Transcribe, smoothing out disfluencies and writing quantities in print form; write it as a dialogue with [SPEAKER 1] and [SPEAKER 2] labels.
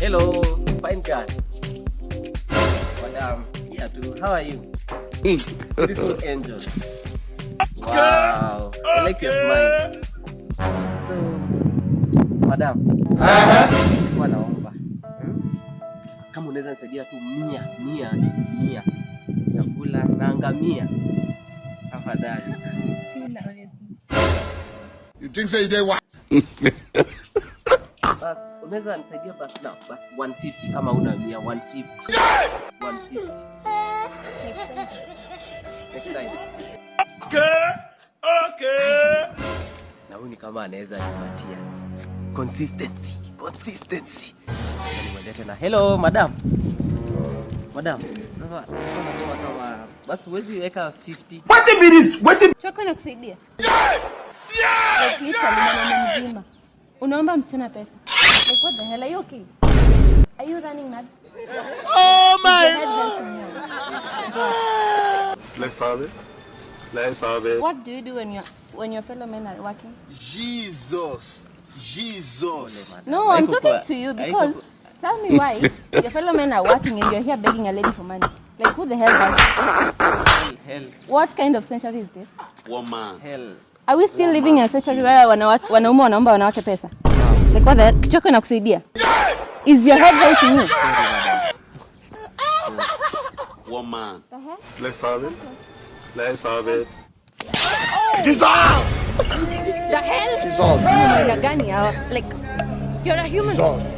[SPEAKER 1] Hello, fine girl. Madam, yeah, too. How are you? Beautiful angel. Wow, I like your smile. So, madam, nilikuwa naomba, Kama unaweza nisaidia tu 100, 100, 100. Sijakula, naangamia. Tafadhali.
[SPEAKER 2] Sina, honestly.
[SPEAKER 3] You think say they what?
[SPEAKER 1] Bas, unaweza nisaidia bas na bas 150 kama una 100, 150. 150. Next time.
[SPEAKER 3] Okay.
[SPEAKER 1] Na huyu ni kama anaweza nipatia. Consistency, consistency. Nimwendee tena. Hello, madam. Madam, sasa nilikuwa nasema kama basi huwezi weka 50.
[SPEAKER 2] Choko nakusaidia. Like literally mwanaume mzima. Unaomba msichana pesa. Like, what the hell, are you okay? Are you running mad?
[SPEAKER 3] Oh
[SPEAKER 2] Is your head helping you?
[SPEAKER 3] Let's have it. Let's have it.
[SPEAKER 2] What do you do when your fellow men are working?
[SPEAKER 4] Jesus. Jesus.
[SPEAKER 2] No, I'm
[SPEAKER 1] Haikukuwa-
[SPEAKER 2] talking to you because tell me why your fellow men are working and you're here begging a lady for money. Like, who the hell does?
[SPEAKER 1] Hell, hell,
[SPEAKER 2] What kind of century is this?
[SPEAKER 4] Woman.
[SPEAKER 1] Hell.
[SPEAKER 2] Are we still living in a century where wanawake, wanaume wanaomba wanawake pesa? Like, what the hell? Kichwa chako inakusaidia? Is your head helping you?
[SPEAKER 4] Woman.
[SPEAKER 2] The hell?
[SPEAKER 3] Let's have it. Let's have it.
[SPEAKER 2] The hell? Jesus. Aina gani hawa? Like, you're a human.
[SPEAKER 3] Jesus.